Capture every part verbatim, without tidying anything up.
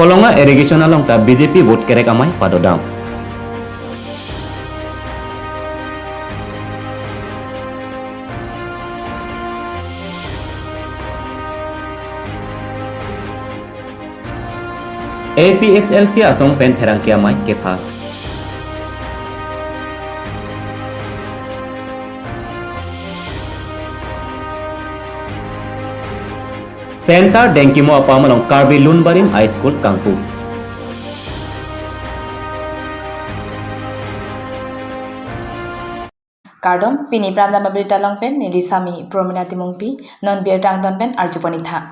Kolonga irrigation along ta B J P vote kerek amei padodam. A P H L C asong pen pherangke amei kepha. Center Dengkimo apam along Karbi Lunbarim High School kangpu. Kardom, pini Pramdam Abirta along pen neli sami Promina Timungpi, non birta angton pen arjupon-ik tha.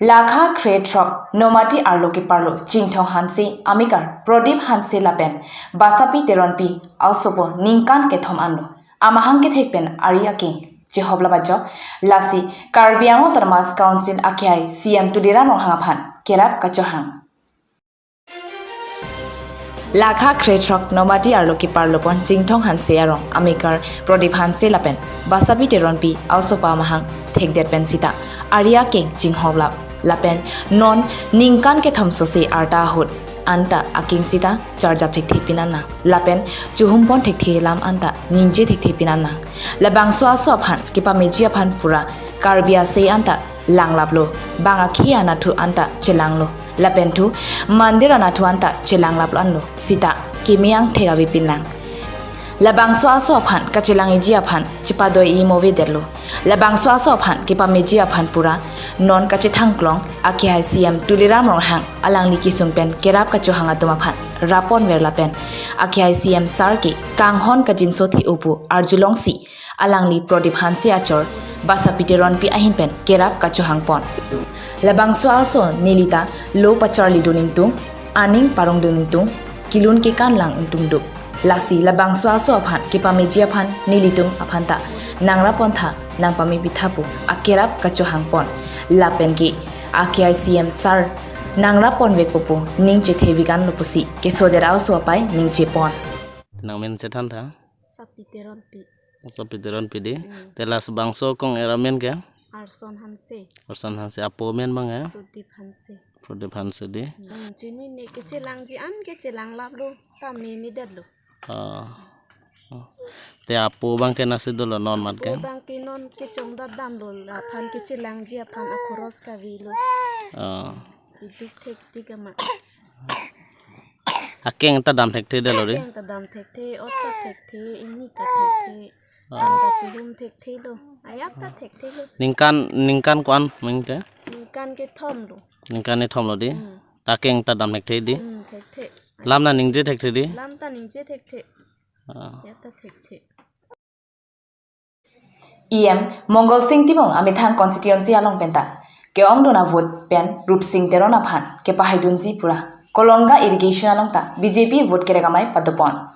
Lakha krethrok Nomati arlo keparlo Chingthong Hanse amekar Prodip Hanse lapen Basapi Teronpi aosopo ningkan kethom anlo amahang kethek pen ari akeng chehoplap ajok, lasi Karbi Anglong Autonomous Council akehai C M Tuliram Ronghang aphan kerap kachohang. Lakha krethrok Nomati arlo keparlopon Chingthong Hanse arong amekar Prodip Hanse lapen Basapi Teronpi aosopo amahang thekdet pen sita ari akeng chinghoplap lapen non ningkan kethom sose arta ahut anta akeng sita charjap thekthe pinang nang lapen chuhumpon thekthe lam anta ningje thekthe pinang nang. Labangso aso aphan kepameji aphan pura Karbi asai anta langlaplo, bang akhei anatthu anta chelanglo. Lapen thu mandir anatthu anta chelanglaplo anlo. Sita keme angthek ave pinang. Labangso aso aphan kachelang-ikji aphan chepadoi-ik mo avedetlo. Labangso aso aphan kepameji aphan pura non kachethangklong akehai C M Tuliram Ronghang alangli kesung pen kerap kachohang atum aphan rappon ver lapen akehai C M sir ke kanghon kajinso the-o pu arjulongsi alangli Prodip Hanse achor Basapi Teronpi ahin pen kerap kachohangpon. Labangso aso neli ta lo pacharlidun ingtung, aning parongdun ingtung, kelun kekan lang ingtungduk. Lasi labangso aso aphan kepameji aphan nelitum aphanta nangrappon tha, nangpame pitha pu akerap kachohangpon. Lapen ke akehai C M sir nangrappon vekpo pu ning chethe-ik anlo pusi kesodet aoso apei ning chepon. Nangmen chethan tha? Sapi Teronpi. Sapi Teronpi dei. Hmm. Te labangso akong er amen ke? Arson Hanse. Arson Hanse, apo amen abang ke? Prodip Hanse. Prodip Hanse dei. Hmm, chinine kechelangji an kechelanglaplo, ta memedetlo. Ah. Oh. Te apo abang ke nasi dolo non amat ke? Apo abang ke non kechongdat damlo, la aphan kechelangji aphan akhoros kavelo. Ah. Iduk thektik amat. Akeng ta dam thekthe detlo dei? Akeng ta dam thekthe, ot ta thekthe, ingni ta thekthe. Ah. An ta chuhum thekthelo, ajat ta thekthelo. Ningkan, ningkan ko-an mingte? Ningkan kethomlo. Ningkan kethomlo dei? Hmm. Ta akeng ta dam thekthe dei? Hmm, thekthe. Lam ta ningje thekthe dei? Lam ta ningje thekthe. Ah. Ajat ta thekthe. E M Mongol Sing Timung amethang constituency along penta ke-ongdun avote pen Rupsing Teron aphan kepahaidunji pura Kolonga irrigation along ta B J P vote kerek amei padopon.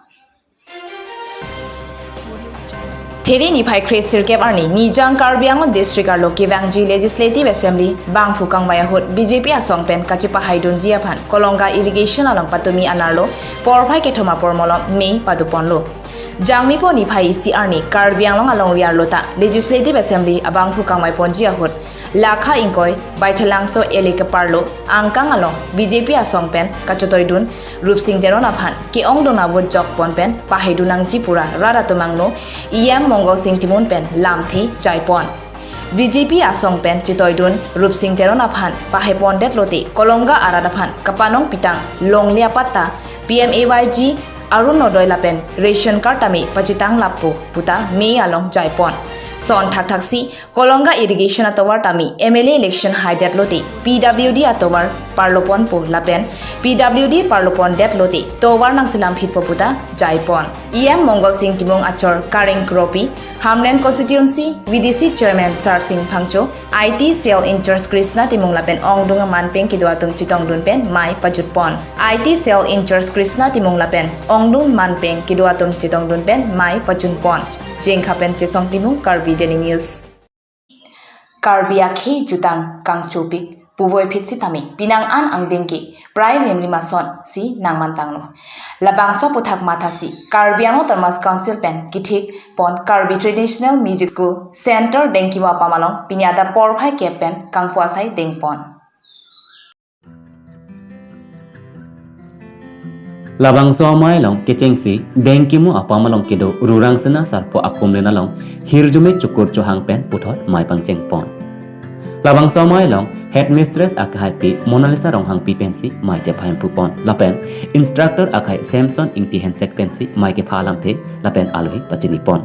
Thiri niphai kre sirkep arni Nijang Karbi Anglong District arlo kevangji Legislative Assembly bangphu kangvai ahut B J P asong pen kachepahaidunji aphan Kolonga irrigation along patumi anerlo porphai kethom apor malom mei padoponlo. Jangmipo niphai isi arni Karbi Anglong alongri arlo ta Legislative Assembly abangphu kangvaiponji ahut Lakha ingkoi Baithalangso L A keparlo angkang along B J P asong pen kachetoidun Rupsing Teron aphan ke-ongdun avote jokpon pen pahaidun nangji pura rat atum angno E M Mongol Sing Timung pen lamthe jaipon. B J P asong pen chetoidun Rupsing Teron aphan pahaipondet lote Kolonga arat aphan kapanong pitang longle apatta P M A Y G, Orunodoi lapen ration card tame pachetang lappo puta mei along jaipon. Son thakthaksi Kolonga irrigation atovar tame M L A election haidet lote P W D atovar parloponpo lapen P W D parlopondet lote tovar nangselam phitpo puta jaipon. E M Mongol Sing Timung achor Kareng Kropi, Hamren Constituency V D C Chairman Sarsing Phangcho, I T Cell in-charge Krishna Timung lapen ongdung amanpeng kedo atum chetongdun pen mei pajutpon. I T Cell in-charge Krishna Timung lapen ongdung amanpeng kedo atum chetongdun pen mei pajutpon. Jengkha pen Chesong Timung, Karbi Daily News. Karbi akhei jutang kangchopik puvoiphit sitame penang an angdeng ke prai limlim asonsi nangmantanglo. Labangso aphuthak mathasi Karbi Anglong Autonomous Council pen kethikpon Karbi Traditional Music School Center Dengkimo apam along pini adap porphai kep pen kangpu asai dengpon. Labangso amei along kechengsi Dengkimu apam along kedo Rurangsina Sarpo akumlin along hirjume chukur chohang pen puthot mei pangcheng pon. Labangso amei along headmistress akhai pi Monalisa Ronghangpi pensi mei chepha hemphu pon lapen instructor akhai Samson Ingti Hensek pensi mei kepha alamthe lapen alohi pachini pon.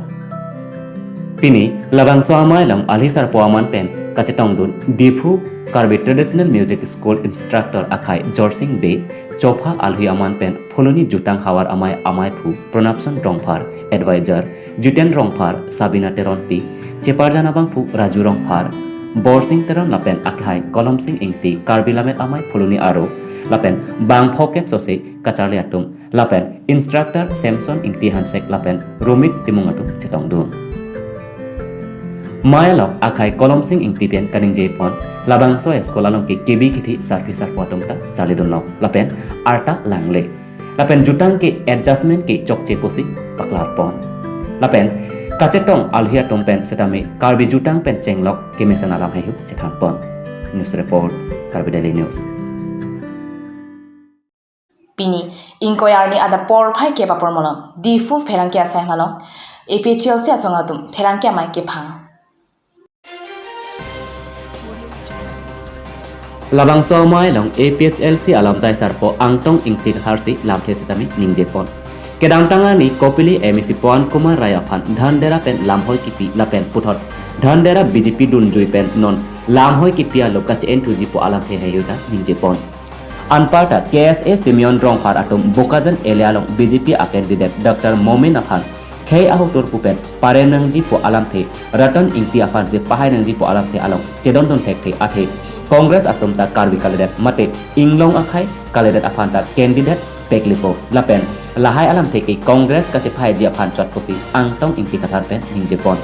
Pini labangso amei along alohi sarpo aman pen kachetongdun Diphu Karbi Traditional Music School instructor akhai Jorsing Bey, chopha alohi aman pen Phuloni Jutang Havar Amei ameiphu Pranabson Rongphar, advisor Jiten Rongphar, Sabina Teronpi, cheparjan abangphu Raju Rongphar, Borsing Teron lapen akhai Kolomsing Ingti, Karbi Lammet Amei Phuloni Aro lapen bang phokep sose kacharli atum lapen instructor Samson Ingti Hensek lapen Romit Timung atum chetongdun. Mei along akhai Kolomsing Ingti pen kaningje pon, labangso school along ke kebi kithi sarpi sarpo atum ta charlidunlok lapen arta langle. Lapen jutang ke adjustment ke chokche pusi paklar pon. Lapen kachetong alohi atum pen setame Karbi jutang pen chenglok kemesen alam haihu chethan pon. News report, Karbi Daily News. Pini ingkoi arni adap porphai kep apor malom Diphu pherangke asai malom A P H L C asong atum pherangke amei kepha. Labangso amei along A P H L C alamjai sarpo Angtong Ingti Kathar si lamthe setame ningje pon. Kedamtang arni Kopili M A C Pawan Kumar Rai aphan Dhandera pen lamhoi kipi lapen puthot Dhandera B J P dunjui pen non lamhoi kipi alo kache-en thuji pu alamthe haihu ta ningje pon. Anparta K S A Simeon Rongphar atum Bokajan area along B J P a candidate Doctor Momin aphan khei ahotur pu pen paren nangji pu alamthe, Ratan Ingti aphan si pahai nangji pu alamthe along chedondun thekthe athe Congress atum ta Karbi kalidet mate inglong akhai kalidet aphan ta candidate peklipo lapen lahai alamthe ke Congress kachephaiji aphan chot pusi Angtong Ingti Kathar pen ningje pon.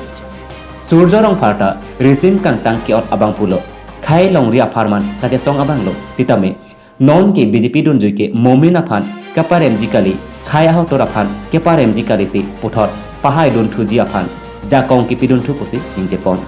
Surjo Rongphar ta risim kangtang ke-ot abang pulo, khei longri apharman kachesong abang lo, sitame non ke B J P dunjui ke Momin aphan keparemji kali, khei ahotur aphan keparemji kali si puthot pahai dun thuji aphan jakong kipi dun thu pusi ningje pon.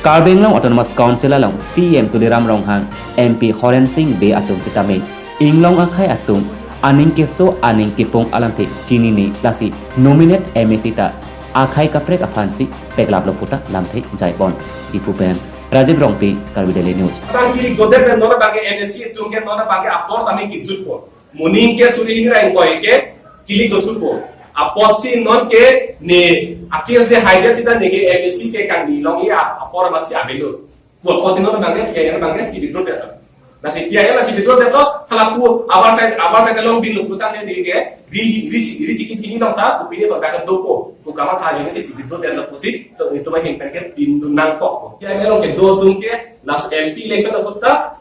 Karbi Anglong Autonomous Council along C E M Tuliram Ronghang, M P Horen Sing Bey atum sitame inglong akhai atum aning keso aning kepung alamthe chinine, lasi nominate M A C ta akhai kaprek aphan si peklaplo pu ta lamthe jai pon. Diphu pen Rajib Rongpi, Karbi Daily News. Tang kilik dodet pen non abang ke M A C atum ke non abang ke apor tame kijutpo. Moning ke suri hini ra ingkoi ke kilik dothupo. Apotsi non ke ne a case de haidet sita ne ke M A C ke kangni long-i a-, apor masi avelo. Pu apotsi non abang ke P I L abang ke chi withdraw detlo. Lasi P I L chi withdraw detlo, hala pu abar side, abar side along bin lo pu tangte ne ke ri, ri, ri, ri, chi kipini long ta, pu pini sorkar ke dopo, pu kamatha ajoine si chi withdraw detlo pusi, to, itum ahin pen ke pindun nangkok. P I L along kedo atum ke last M P election apot ta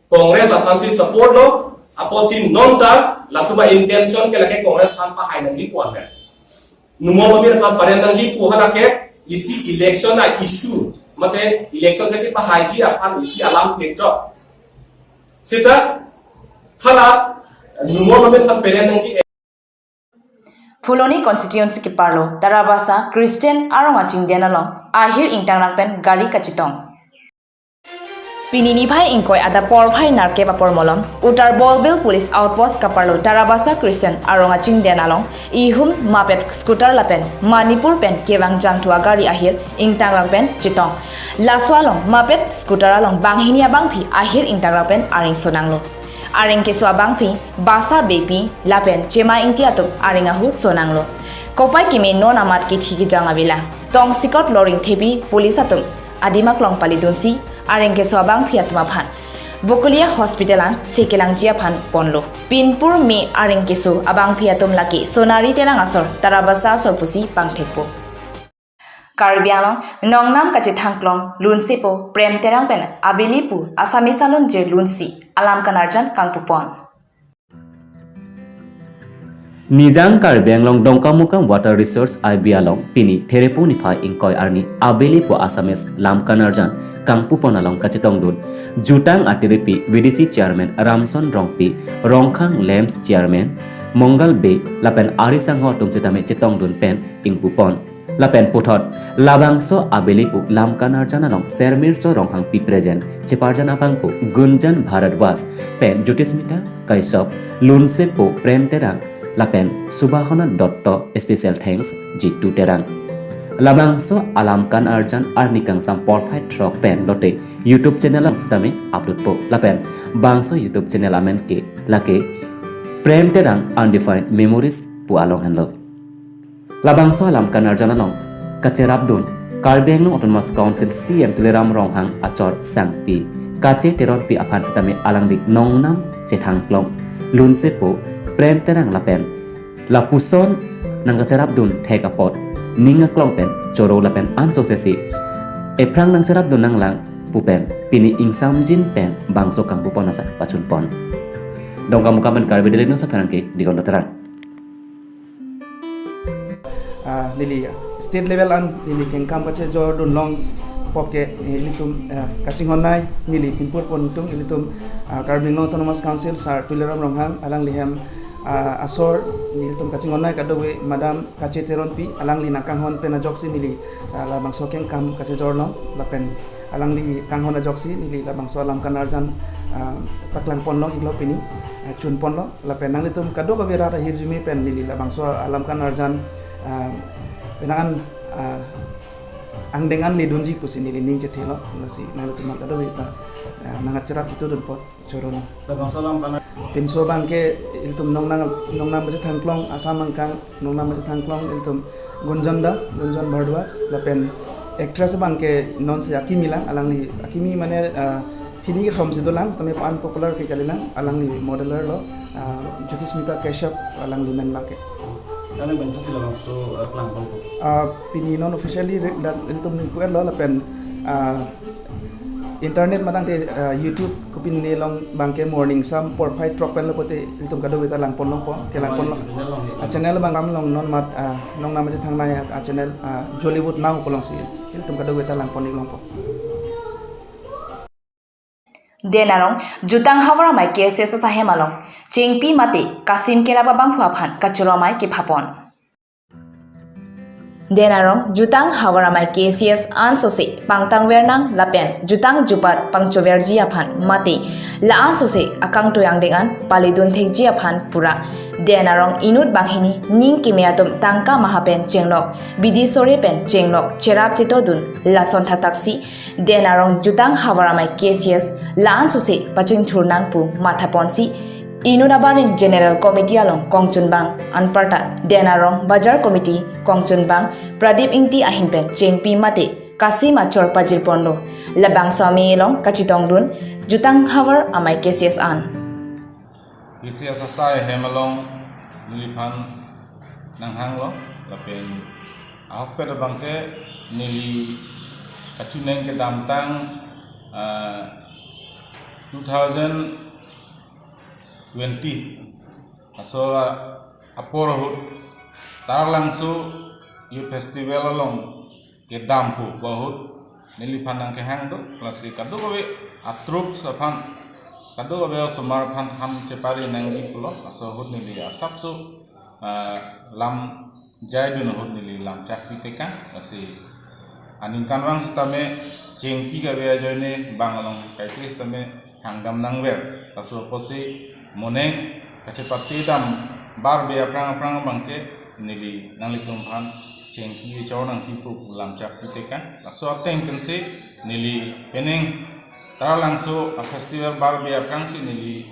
Congress aphan si support lo, apotsi non ta latum a-intention ke lake Congress aphan pahai nangji pu an. Numol Momin aphan paren nangji pu hala ke isi election a-issue, mate election kachephaiji aphan isi alamthe chot. Sita hala Numol Momin aphan paren nangji. Phuloni constituency keparlo Tarabasa Christian arong achingden along ahir ingtangrang pen gari kachetong. Pini niphai ingkoi adap porphai nerkep apor malom Uttar Borbil Police Outpost keparlo Tarabasa Christian arong achingden along ihum mapet scooter lapen Manipur pen kevang jangthu agari ahir ingtangrang pen chetong. Laso along mapet scooter along banghini abangpi ahir ingtangrang pen areng sonanglo. Areng keso abangpi Basa Beypi lapen Chema Ingti atum areng ahu sonanglo. Kopai keme non amat kithi kejang avelang. Tongsekot Loringthepi police atum adim aklong palidunsi areng keso abangpi atum aphan Bokolia Hospital an sekelangji aphan ponlo. Pinpur me areng keso abangpi atum lake Sonari Terang asor, Tarabasa asor pusi pangthekpo. Karbi Anglong nongnam kachethangklong lunsepo Prem Terang pen Abeli pu Assamese alun jir lunsi alam kanarjan kangpupon. Nijang Karbi Anglong Dongkamukam Water Resource I B along pini Therepo niphai ingkoi arni Abeli pu Assamese lam kanarjan kangpupon along kachetongdun jutang atiripi V D C Chairman Ramson Rongpi, Rongkhang Lamps Chairman Mongal Bey lapen ari sangho atum sitame chetongdun pen ingpupon. Lapen puthot labangso abili pu lamkan arjan along Sermirso Ronghangpi present cheparjan abang pu Gunjan Bharadwaj pen Jyotismita Kashyap, Lunsepo Prem Terang lapen Subhahana Dutta special thanks Jitu Terang. Labangso alamkan arjan arni kangsam porphai throk pen lote YouTube channel along sitame upload po lapen bangso YouTube channel amen ke lake Prem Terang Undefined Memories pu along henlo. Labangso alamkan arjan along kacherapdun Karbi Anglong Autonomous Council C E M Tuliram Ronghang achor sangpi Kache Teronpi aphan sitame alangli nongnam chethangklong Lunsepo Prem Terang lapen lapuson nangkacherapdun thek apot ning aklong pen choro lapen ansose si ephrang nangcherapdun nanglang pu pen pini ingsamjin pen bangso kangpupon asai pachunpon. Dongkamukam pen Karbi Daily News aphan ke Digon Terang. Ah, neli state level an neli kengkam kachejordun longpo ke, eh, ilitum, ah, kachinghon nai neli pinpur pontung ilitum, ah, Karbi Anglong Autonomous Council Sir Tuliram Ronghang alangli hem, ah, asor nelitum kachinghon nai kadokave Madam Kache Teronpi alangli nangkanghon pen ajoksi neli, ah, labangso kengkam kachejor long lapen alangli kanghon ajoksi neli labangso alamkan arjan, ah, paklangpon long iklo pini, ah, chunpon long. Lapen nanglitum kadokave rat ahirjume pen neli labangso alamkan arjan, ah, penang an, ah, angdeng an ledunji pusi neli ning chethelo, lasi nanglitum kadokave ta, ah, nangkacherap itu dunpot choro nang. Labangso alamkan ar- Pinso abang ke ilitum nongnam, nongnam baje thangklong, Assam angkang nongnam baje thangklong ilitum Gunjan da, Gunjan Bharadwaj, lapen actress abang ke non si akimi lang, alangli akimi mane, ah, hini kethom si dolang, tame pan popular ke kalilang, alangli modeler lo, ah, Jyotismita Kashyap alangli men abang ke. Kali bentuk sila langsung, eh, pelang pangko. Ah, pini non officially re-, dak ilitum ning kuer lo lapen, ah, internet matang te, ah, YouTube kopine along abang ke morning sam porphai throk pen lo pote ilitum kadokave ta langpon longpo, kelangpon long. Ah, channel abang kam long non mat, ah, nongnam baje thangnai, ah, channel, ah, Jollywood Now pu alongsi ilitum kadokave ta langpon ik longpo. Den Arong, Jutang Havar Amei K S S ahem along chengpi mate kasim kerap abangphu aphan kachoro amei kephapon. Den Arong, Jutang Havar Amei K S S ansose pangtangver nang lapen jutang jupat pangchoverji aphan mate la ansose akangtui angdeng an paledun thekji aphan pura Den Arong inut banghini ning keme atum tangka maha pen chenglok, bidi sore pen chenglok cherap chetodun lason thakthak si Den Arong Jutang Havar Amei K S S la ansose pachingthur nang pu mathaponsi inut abarim General Committee along kongchunbang anparta Den Arong Bajar Committee kongchunbang Pradip Ingti ahin pen chengpi mate kasim achor pajirponlo. Labangso amei along kachetongdun Jutang Havar Amei K S S an. K S S asai ahem along neliphan nanghanglo lapen ahokpet abang ke neli kachiningri kedamtang, ah, two thousand twenty aso, ah, apor ahut Taralangso Youth Festival along kedam pu ahut neliphan nangkehang do, lasi kadokave atroops aphan, kadokave osomar aphan tham chepari nangji pulo, laso ahut neli asapso, ah, lam jaidun ahut neli lamchak pitekang, lasi aningkanvang sitame chengpi kave ajoine bang along kaike sitame hangdam nangver, laso apotsi moneng kachepatedam barbe aphrang aphrang abang ke neli nanglitum aphan chengpi chor nangpipo pu lamchak pitekang. Laso ateng pensi neli penang Taralangso a festival barbe aphrangsi neli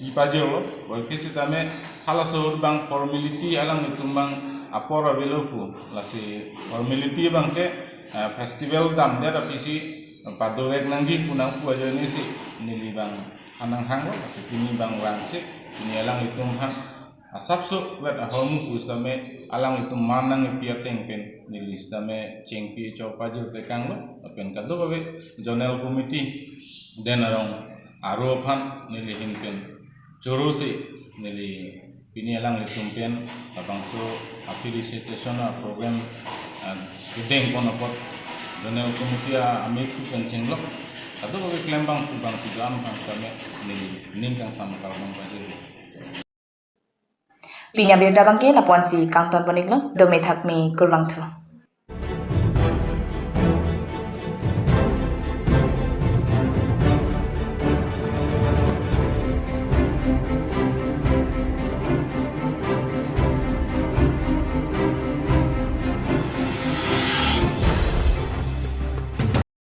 pi pajirlo, boike sitame halaso ahut bang formality alanglitum bang apor avelo pu, lasi formality abang ke, eh, festival damdet aphisi padovek nangji pu nang pu ajoinesi neli bang anang hanglo, lasi pini bang vangsi pini alanglitum aphan asapso vet ahormu pu sitame alanglitum man nangpi ateng pen neli sitame chengpi chor pajirtekanglo, lapen kadokave zonal committee Den Arong aro aphan neli ahin pen chorosi neli pini alanglitum pen labangso a felicitation a program, ah, kedengpon apot zonal committee a amei pu pen chenglok kadokave klembang pu bang pu dam bang sitame neli ning kangsam karbon pajirlo. Pini abirta abang ke lapu-ansi kangtonpon iklo, dome thakme, kurvangthu.